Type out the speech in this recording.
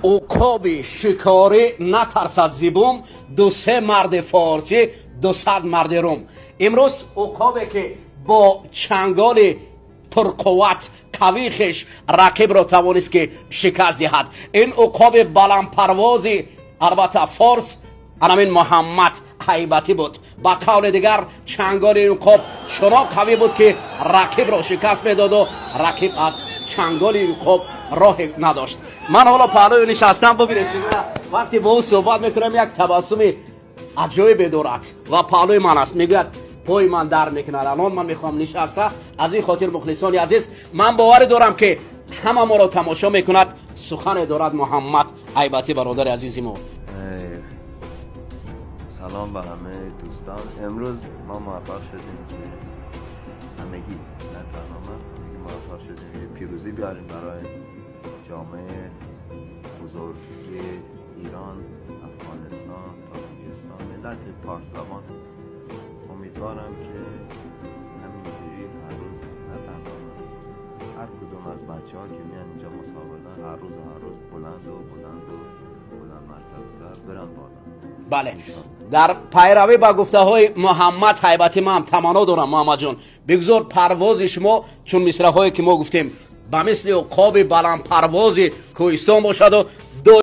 Уқоби шикорӣ натарсад зибум, ду-се марди форсӣ, 200 марди рум. Имрӯз уқобе ки бо чанголи пурқувват қавии хеш рақибро тавонист ки шикаст диҳад, ин уқоби баландпарвози албатта форс анамин Муҳаммад Ҳайбатӣ буд. Ба қавли дигар, чанголи ин уқоб чунон қавӣ буд ки рақибро шикаст медоду рақиб аз чанголи ин уқоб роҳе надошт. Ман ҳоло паҳлӯи нишастам, бубинед, чигуна вақте бо ӯ суҳбат мекунам, як табассуми аҷоибе дорад ва паҳлӯи ман аст. Мегӯяд, пои ман дард мекунад, алон ман мехоҳам нишаста. Аз ин хотир, мухлисони азиз, ман боварӣ дорам ки ҳама моро тамошо мекунад. Сухане дорад Муҳаммад Ҳайбатӣ, бародари азизи мо. سلام به همه دوستان. امروز ما موفق شدیم که همگی، نه تنها من، موفق شدیم یه پیروزی بیاریم برای جامعه بزرگ ایران، افغانستان، تاجیکستان، ملت پارس زبان. امیدوارم که همینجوری هر روز، نه تنها من، هر کدوم از بچه ها که میان اینجا مسابقه، هر روز هر روز بلند و بلند و بلند مرتبه تر برن بالا. Бале, дар пайравӣ ба гуфтаҳои Муҳаммад Ҳайбатӣ ман таманно дорам, Муҳаммадҷон, бигзор парвози шумо чун мисраҳое ки мо гуфтем, ба мисли уқоби баландпарвози кӯҳистон бошаду.